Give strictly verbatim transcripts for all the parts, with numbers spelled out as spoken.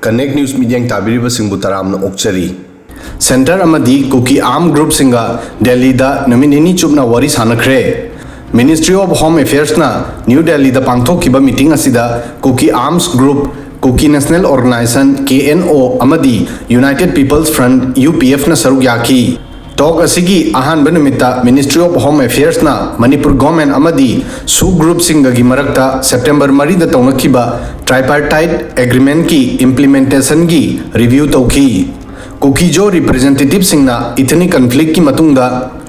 Connect News ꯃꯤꯠꯌꯦꯡ ꯇꯥꯕꯤꯔꯤꯕꯁꯤꯡꯕꯨ ꯇꯔꯥꯝꯅ ꯑꯣꯛꯆꯔꯤ꯫ Centre ꯑꯃꯗꯤ ꯀꯨꯀꯤ ꯑꯥꯔꯝ ꯒ꯭ꯔꯨꯞꯁꯤꯡꯒ ꯗꯦꯜꯂꯤꯗ ꯅꯨꯃꯤꯠ ꯅꯤꯅꯤ ꯆꯨꯞꯅ ꯋꯥꯔꯤ ꯁꯥꯟꯅꯈ꯭ꯔꯦ꯫ Ministry of Home Affairsꯅ ꯅ꯭ꯌꯨ ꯗꯦꯜꯂꯤꯗ ꯄꯥꯡꯊꯣꯛꯈꯤꯕ ꯃꯤꯇꯤꯡ ꯑꯁꯤꯗ Kuki arms group, Kuki national organisation, K N O, ꯑꯃꯗꯤ united peoples front, U P ꯑꯦꯐꯅ ꯁꯔꯨꯛ ꯌꯥꯈꯤ꯫ ꯇꯣꯛ ꯑꯁꯤꯒꯤ ꯑꯍꯥꯟꯕ ꯅꯨꯃꯤꯠꯇ Ministry of Home Affairsꯅ ꯃꯅꯤꯄꯨꯔ ꯒꯣꯔꯃꯦꯟ ꯑꯃꯗꯤ ꯁꯨ ꯒ꯭ꯔꯨꯞꯁꯤꯡꯒꯒꯤ ꯃꯔꯛꯇ ꯁꯦꯞꯇꯦꯝꯕꯔ ꯃꯔꯤꯗ ꯇꯧꯅꯈꯤꯕ tripartite agreementꯀꯤ implementationꯒꯤ review ꯇꯧꯈꯤ꯫ ꯀꯨꯀꯤꯖꯣ ꯔꯤꯄ꯭ꯔꯖꯦꯟꯇꯦꯇꯤꯚꯁꯤꯡꯅ ꯏꯊꯅꯤꯛ ꯀꯟꯐ꯭ꯂꯤꯛꯀꯤ ꯃꯇꯨꯡꯗ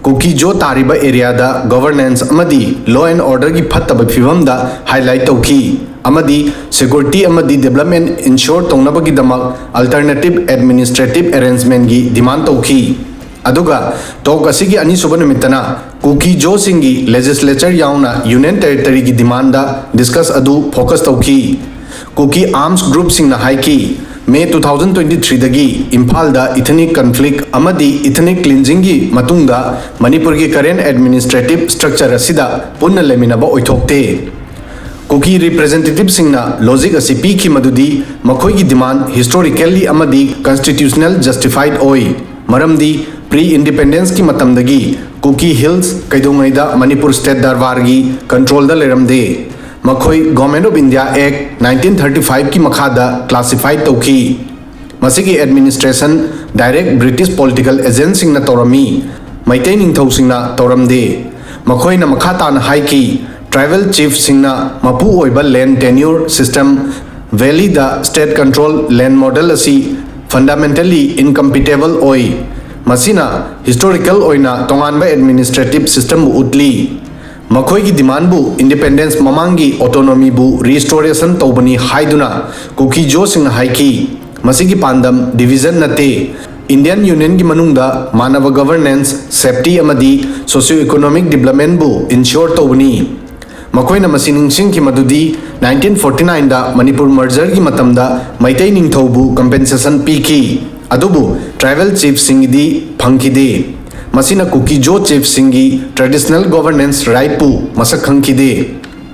ꯀꯨꯀꯤꯖꯣ ꯇꯥꯔꯤꯕ ꯑꯦꯔꯤꯌꯥꯗ ꯒꯣꯚꯔꯅꯦꯟꯁ ꯑꯃꯗꯤ law and orderꯒꯤ ꯐꯠꯇꯕ ꯐꯤꯕꯝꯗ highlight ꯇꯧꯈꯤ ꯑꯃꯗꯤ ꯁꯦꯀ꯭ꯌꯨꯔꯤꯇꯤ ꯑꯃꯗꯤ ꯗꯤꯕꯦꯂꯞꯃꯦꯟ ꯏꯟꯁ꯭ꯌꯣꯔ ꯇꯧꯅꯕꯒꯤꯗꯃꯛ alternative administrative arrangementꯀꯤ ꯗꯤꯃꯥꯟ ꯇꯧꯈꯤ꯫ ꯑꯗꯨꯒ ꯇꯣꯛ ꯑꯁꯤꯒꯤ ꯑꯅꯤꯁꯨꯕ ꯅꯨꯃꯤꯠꯇꯅ ꯀꯨꯀꯤꯖꯣꯁꯤꯡꯒꯤ ꯂꯦꯖꯤꯁꯂꯦꯆꯔ ꯌꯥꯎꯅ ꯌꯨꯅꯤꯌꯟ ꯇꯦꯔꯤꯇꯣꯔꯤꯒꯤ ꯗꯤꯃꯥꯟꯗ ꯗꯤꯁꯀꯁ ꯑꯗꯨ ꯐꯣꯀꯁ ꯇꯧꯈꯤ꯫ ꯀꯨꯀꯤ ꯑꯥꯔꯝꯁ ꯒ꯭ꯔꯨꯞꯁꯤꯡꯅ ꯍꯥꯏꯈꯤ, ꯃꯦ two thousand twenty threeꯗꯒꯤ ꯏꯝꯐꯥꯜꯗ ꯏꯊꯅꯤꯛ ꯀꯟꯐ꯭ꯂꯤꯛ ꯑꯃꯗꯤ ꯏꯊꯅꯤꯛ ꯀ꯭ꯂꯤꯟꯖꯤꯡꯒꯤ ꯃꯇꯨꯡꯗ ꯃꯅꯤꯄꯨꯔꯒꯤ current administrative structure ꯑꯁꯤꯗ ꯄꯨꯟꯅ ꯂꯩꯃꯤꯟꯅꯕ ꯑꯣꯏꯊꯣꯛꯇꯦ꯫ ꯀꯨꯀꯤ ꯔꯤꯄ꯭ꯔꯖꯦꯟꯇꯦꯇꯤꯚꯁꯤꯡꯅ ꯂꯣꯖꯤꯛ ꯑꯁꯤ ꯄꯤꯈꯤ ꯃꯗꯨꯗꯤ ꯃꯈꯣꯏꯒꯤ ꯗꯤꯃꯥꯟ historically ꯑꯃꯗꯤ constitutional justified ꯑꯣꯏ, ꯃꯔꯝꯗꯤ ꯄ꯭ꯔꯤ ꯏꯟꯗꯤꯄꯦꯟꯗꯦꯟꯁꯀꯤ ꯃꯇꯝꯗꯒꯤ ꯀꯨꯀꯤ ꯍꯤꯜꯁ ꯀꯩꯗꯧꯉꯩꯗ ꯃꯅꯤꯄꯨꯔ ꯁ꯭ꯇꯦꯠ ꯗꯔꯕꯥꯔꯒꯤ ꯀꯟꯇ꯭ꯔꯣꯜꯗ ꯂꯩꯔꯝꯗꯦ꯫ ꯃꯈꯣꯏ Government of India Act nineteen thirty fiveꯀꯤ ꯃꯈꯥꯗ classified ꯇꯧꯈꯤ꯫ ꯃꯁꯤꯒꯤ administration direct British political agentꯁꯤꯡꯅ ꯇꯧꯔꯝꯃꯤ, ꯃꯩꯇꯩ ꯅꯤꯡꯊꯧꯁꯤꯡꯅ ꯇꯧꯔꯝꯗꯦ꯫ ꯃꯈꯣꯏꯅ ꯃꯈꯥ ꯇꯥꯅ ꯍꯥꯏꯈꯤ, tribal chiefꯁꯤꯡꯅ ꯃꯄꯨ ꯑꯣꯏꯕ land tenure system, valleyꯗ state control land model ꯑꯁꯤ fundamentally incompatible ꯑꯣꯏ꯫ ꯃꯁꯤꯅ historical ꯑꯣꯏꯅ ꯇꯣꯉꯥꯟꯕ administrative systemꯕꯨ ꯎꯠꯂꯤ꯫ ꯃꯈꯣꯏꯒꯤ ꯗꯤꯃꯥꯟꯕꯨ ꯏꯟꯗꯤꯄꯦꯟꯗꯦꯟꯁ ꯃꯃꯥꯡꯒꯤ autonomyꯕꯨ restoration ꯇꯧꯕꯅꯤ ꯍꯥꯏꯗꯨꯅ ꯀꯨꯀꯤꯖꯣꯁꯤꯡꯅ ꯍꯥꯏꯈꯤ, ꯃꯁꯤꯒꯤ ꯄꯥꯟꯗꯝ division ꯅꯠꯇꯦ꯫ Indian Unionꯒꯤ ꯃꯅꯨꯡꯗ ꯃꯥꯟꯅꯕ governance, safety ꯑꯃꯗꯤ socio economic developmentꯕꯨ ensure ꯇꯧꯕꯅꯤ꯫ ꯃꯈꯣꯏꯅ ꯃꯁꯤ ꯅꯤꯡꯁꯤꯡꯈꯤ ꯃꯗꯨꯗꯤ nineteen forty nineꯗ ꯃꯅꯤꯄꯨꯔ mergerꯒꯤ ꯃꯇꯝꯗ ꯃꯩꯇꯩ ꯅꯤꯡꯊꯧꯕꯨ compensation ꯄꯤꯈꯤ, ꯑꯗꯨꯕꯨ tribal chiefꯁꯤꯡꯒꯤꯗꯤ ꯐꯪꯈꯤꯗꯦ꯫ ꯃꯁꯤꯅ ꯀꯨꯀꯤꯖꯣ chiefꯁꯤꯡꯒꯤ traditional governance rightꯄꯨ ꯃꯁꯛ ꯈꯪꯈꯤꯗꯦ꯫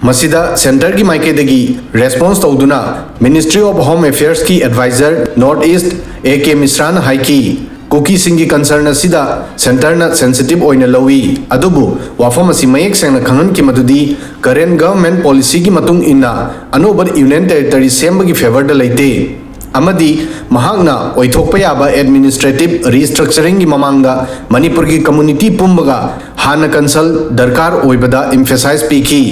ꯃꯁꯤꯗ centreꯒꯤ ꯃꯥꯏꯀꯩꯗꯒꯤ response ꯇꯧꯗꯨꯅ Ministry of Home Affairsꯀꯤ advisor North East A K ꯃꯤꯁ꯭ꯔꯥꯅ ꯍꯥꯏꯈꯤ, ꯀꯨꯀꯤꯁꯤꯡꯒꯤ concern ꯑꯁꯤꯗ centreꯅ sensitive ꯑꯣꯏꯅ ꯂꯧꯏ, ꯑꯗꯨꯕꯨ ꯋꯥꯐꯝ ꯑꯁꯤ ꯃꯌꯦꯛ ꯁꯦꯡꯅ ꯈꯪꯍꯟꯈꯤ ꯃꯗꯨꯗꯤ current government policyꯒꯤ ꯃꯇꯨꯡ ꯏꯟꯅ ꯑꯅꯧꯕ Union Territory ꯁꯦꯝꯕꯒꯤ favourꯗ ꯂꯩꯇꯦ꯫ ꯑꯃꯗꯤ ꯃꯍꯥꯛꯅ ꯑꯣꯏꯊꯣꯛꯄ ꯌꯥꯕ administrative restructuringꯒꯤ ꯃꯃꯥꯡꯗ ꯃꯅꯤꯄꯨꯔꯒꯤ community ꯄꯨꯝꯕꯒ ꯍꯥꯟꯅ consult ꯗꯔꯀꯥꯔ ꯑꯣꯏꯕꯗ emphasize ꯄꯤꯈꯤ꯫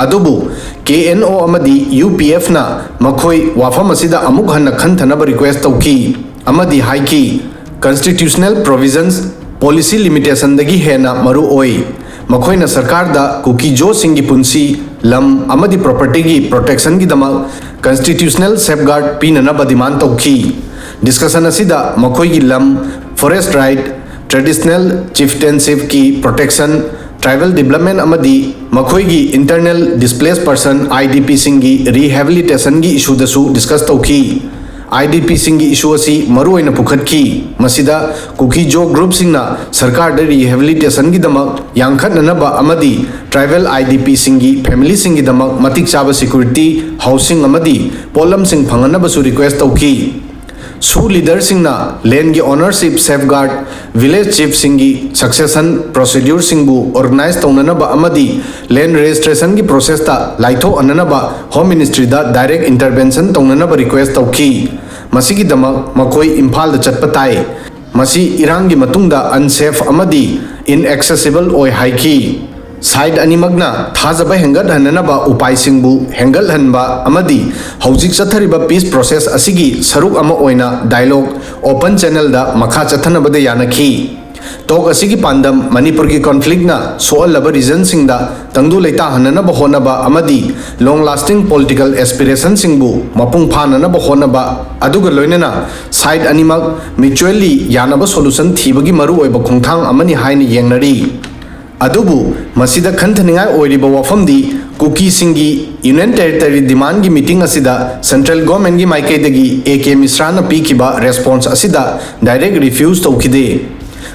ꯑꯗꯨꯕꯨ K N O ꯑꯃꯗꯤ U P Fꯅ ꯃꯈꯣꯏ ꯋꯥꯐꯝ ꯑꯁꯤꯗ ꯑꯃꯨꯛ ꯍꯟꯅ ꯈꯟꯊꯅꯕ request ꯇꯧꯈꯤ ꯑꯃꯗꯤ ꯍꯥꯏꯈꯤ, constitutional provisions, policy limitationꯗꯒꯤ ꯍꯦꯟꯅ ꯃꯔꯨ ꯑꯣꯏ꯫ ꯃꯈꯣꯏꯅ ꯁꯔꯀꯥꯔꯗ ꯀꯨꯀꯤ-ꯖꯣꯁꯤꯡꯒꯤ ꯄꯨꯟꯁꯤ, ꯂꯝ ꯑꯃꯗꯤ propertyꯒꯤ protectionꯒꯤꯗꯃꯛ constitutional safeguard ꯄꯤꯅꯅꯕ demand ꯇꯧꯈꯤ꯫ Discussion ꯑꯁꯤꯗ ꯃꯈꯣꯏꯒꯤ ꯂꯝ, forest right, traditional chieftainshipꯀꯤ protection, tribal development ꯑꯃꯗꯤ ꯃꯈꯣꯏꯒꯤ internal displaced person, IDPꯁꯤꯡꯒꯤ rehabilitationꯒꯤ issueꯗꯁꯨ discuss ꯇꯧꯈꯤ꯫ IDPꯁꯤꯡꯒꯤ issue ꯑꯁꯤ ꯃꯔꯨꯑꯣꯏꯅ ꯄꯨꯈꯠꯈꯤ꯫ ꯃꯁꯤꯗ ꯀꯨꯀꯤ-ꯖꯣ groupꯁꯤꯡꯅ ꯁꯔꯀꯥꯔꯗ rehabilitationꯒꯤꯗꯃꯛ ꯌꯥꯡꯈꯠꯅꯅꯕ ꯑꯃꯗꯤ tribal IDPꯁꯤꯡꯒꯤ familyꯁꯤꯡꯒꯤꯗꯃꯛ ꯃꯇꯤꯛ ꯆꯥꯕ security, housing ꯑꯃꯗꯤ ꯄꯣꯠꯂꯝꯁꯤꯡ ꯐꯪꯍꯟꯅꯕꯁꯨ request ꯇꯧꯈꯤ꯫ SoO leaderꯁꯤꯡꯅ landꯒꯤ ownership safeguard, village chiefꯁꯤꯡꯒꯤ succession procedureꯁꯤꯡꯕꯨ organize ꯇꯧꯅꯅꯕ ꯑꯃꯗꯤ land registrationꯒꯤ processꯇ ꯂꯥꯏꯊꯣꯛꯍꯟꯅꯅꯕ Home Ministryꯗ direct intervention ꯇꯧꯅꯅꯕ request ꯇꯧꯈꯤ꯫ ꯃꯁꯤꯒꯤꯗꯃꯛ ꯃꯈꯣꯏ ꯏꯝꯐꯥꯜꯗ ꯆꯠꯄ ꯇꯥꯏ꯫ ꯃꯁꯤ ꯏꯔꯥꯡꯒꯤ ꯃꯇꯨꯡꯗ unsafe ꯑꯃꯗꯤ inaccessible ꯑꯣꯏ ꯍꯥꯏꯈꯤ꯫ Side ꯑꯅꯤꯃꯛꯅ ꯊꯥꯖꯕ ꯍꯦꯟꯒꯠꯍꯟꯅꯅꯕ ꯎꯄꯥꯏꯁꯤꯡꯕꯨ ꯍꯦꯟꯒꯠꯍꯟꯕ ꯑꯃꯗꯤ ꯍꯧꯖꯤꯛ ꯆꯠꯊꯔꯤꯕ peace process ꯑꯁꯤꯒꯤ ꯁꯔꯨꯛ ꯑꯃ ꯑꯣꯏꯅ dialogue open channelꯗ ꯃꯈꯥ ꯆꯠꯊꯅꯕꯗ ꯌꯥꯅꯈꯤ꯫ Talk ꯑꯁꯤꯒꯤ ꯄꯥꯟꯗꯝ ꯃꯅꯤꯄꯨꯔꯒꯤ conflictꯅ ꯁꯣꯛꯍꯜꯂꯕ regionꯁꯤꯡꯗ ꯇꯪꯗꯨ ꯂꯩꯇꯥꯍꯟꯅꯅꯕ ꯍꯣꯠꯅꯕ ꯑꯃꯗꯤ long lasting political aspirationꯁꯤꯡꯕꯨ ꯃꯄꯨꯡ ꯐꯥꯅꯅꯕ ꯍꯣꯠꯅꯕ, ꯑꯗꯨꯒ ꯂꯣꯏꯅꯅ side ꯑꯅꯤꯃꯛ mutually ꯌꯥꯅꯕ solution ꯊꯤꯕꯒꯤ ꯃꯔꯨꯑꯣꯏꯕ ꯈꯣꯡꯊꯥꯡ ꯑꯃꯅꯤ ꯍꯥꯏꯅ ꯌꯦꯡꯅꯔꯤ꯫ ꯑꯗꯨꯕꯨ ꯃꯁꯤꯗ ꯈꯟꯊꯅꯤꯡꯉꯥꯏ ꯑꯣꯏꯔꯤꯕ ꯋꯥꯐꯝꯗꯤ ꯀꯨꯀꯤꯁꯤꯡꯒꯤ Union Territory demandꯒꯤ meeting ꯑꯁꯤꯗ central governmentꯒꯤ ꯃꯥꯏꯀꯩꯗꯒꯤ A K ꯃꯤꯁ꯭ꯔꯥꯅ ꯄꯤꯈꯤꯕ response ꯑꯁꯤꯗ direct refuse ꯇꯧꯈꯤꯗꯦ꯫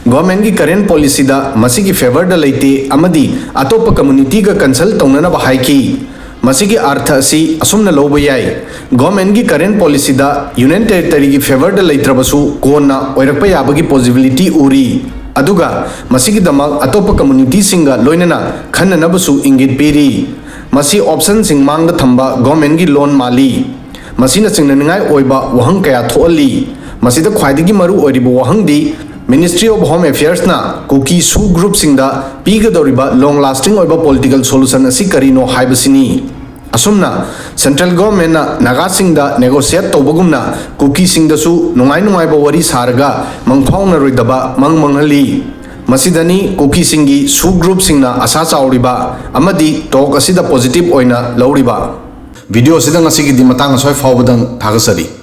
ꯒꯣꯔꯃꯦꯟꯒꯤ ꯀꯔꯦꯟ ꯄꯣꯂꯤꯁꯤꯗ ꯃꯁꯤꯒꯤ ꯐꯦꯚꯔꯗ ꯂꯩꯇꯦ ꯑꯃꯗꯤ ꯑꯇꯣꯞꯄ ꯀꯝꯃꯨꯅꯤꯇꯤꯒ ꯀꯟꯁꯜ ꯇꯧꯅꯅꯕ ꯍꯥꯏꯈꯤ꯫ ꯃꯁꯤꯒꯤ ꯑꯥꯔꯊ ꯑꯁꯤ ꯑꯁꯨꯝꯅ ꯂꯧꯕ ꯌꯥꯏ, ꯒꯣꯔꯃꯦꯟꯒꯤ ꯀꯔꯦꯟ ꯄꯣꯂꯤꯁꯤꯗ ꯌꯨꯅꯤꯌꯟ ꯇꯦꯔꯤꯇꯔꯤꯒꯤ ꯐꯦꯚꯔꯗ ꯂꯩꯇ꯭ꯔꯕꯁꯨ ꯀꯣꯟꯅ ꯑꯣꯏꯔꯛꯄ ꯌꯥꯕꯒꯤ ꯄꯣꯖꯤꯕꯤꯂꯤꯇꯤ ꯎꯔꯤ, ꯑꯗꯨꯒ ꯃꯁꯤꯒꯤꯗꯃꯛ ꯑꯇꯣꯞꯄ ꯀꯝꯃꯨꯅꯤꯇꯤꯁꯤꯡꯒ ꯂꯣꯏꯅꯅ ꯈꯟꯅꯅꯕꯁꯨ ꯏꯪꯒꯤꯠ ꯄꯤꯔꯤ꯫ ꯃꯁꯤ ꯑꯣꯞꯁꯟꯁꯤꯡ ꯃꯥꯡꯗ ꯊꯝꯕ ꯒꯣꯔꯃꯦꯟꯒꯤ ꯂꯣꯟ ꯃꯥꯜꯂꯤ꯫ ꯃꯁꯤꯅ ꯆꯤꯡꯅꯅꯤꯡꯉꯥꯏ ꯑꯣꯏꯕ ꯋꯥꯍꯪ ꯀꯌꯥ ꯊꯣꯛꯍꯜꯂꯤ꯫ ꯃꯁꯤꯗ ꯈ꯭ꯋꯥꯏꯗꯒꯤ ꯃꯔꯨ ꯑꯣꯏꯔꯤꯕ ꯋꯥꯍꯪꯗꯤ Ministry of Home Affairsꯅ ꯀꯨꯀꯤ ꯁꯨ ꯒ꯭ꯔꯨꯞꯁꯤꯡꯗ ꯄꯤꯒꯗꯧꯔꯤꯕ ꯂꯣꯡ ꯂꯥꯁꯇꯤꯡ ꯑꯣꯏꯕ ꯄꯣꯂꯤꯇꯤꯀꯦꯜ ꯁꯣꯂꯨꯁꯟ ꯑꯁꯤ ꯀꯔꯤꯅꯣ ꯍꯥꯏꯕꯁꯤꯅꯤ꯫ ꯑꯁꯨꯝꯅ ꯁꯦꯟꯇ꯭ꯔꯦꯜ ꯒꯣꯔꯃꯦꯟꯅ ꯅꯥꯒꯥꯁꯤꯡꯗ ꯅꯦꯒꯣꯁꯤꯌꯦꯠ ꯇꯧꯕꯒꯨꯝꯅ ꯀꯨꯀꯤꯁꯤꯡꯗꯁꯨ ꯅꯨꯡꯉꯥꯏ ꯅꯨꯡꯉꯥꯏꯕ ꯋꯥꯔꯤ ꯁꯥꯔꯒ ꯃꯪꯐꯥꯎꯅꯔꯣꯏꯗꯕ ꯃꯪ ꯃꯪꯍꯜꯂꯤ꯫ ꯃꯁꯤꯗꯅꯤ ꯀꯨꯀꯤꯁꯤꯡꯒꯤ ꯁꯨ ꯒ꯭ꯔꯨꯞꯁꯤꯡꯅ ꯑꯁꯥ ꯆꯥꯎꯔꯤꯕ ꯑꯃꯗꯤ ꯇꯣꯛ ꯑꯁꯤꯗ ꯄꯣꯖꯤꯇꯤꯚ ꯑꯣꯏꯅ ꯂꯧꯔꯤꯕ꯫ ꯚꯤꯗꯤꯑꯣ ꯑꯁꯤꯗ ꯉꯁꯤꯒꯤꯗꯤ ꯃꯇꯥꯡ ꯑꯁ꯭ꯋꯥꯏ ꯐꯥꯎꯕꯗꯪ ꯊꯥꯒꯠꯆꯔꯤ꯫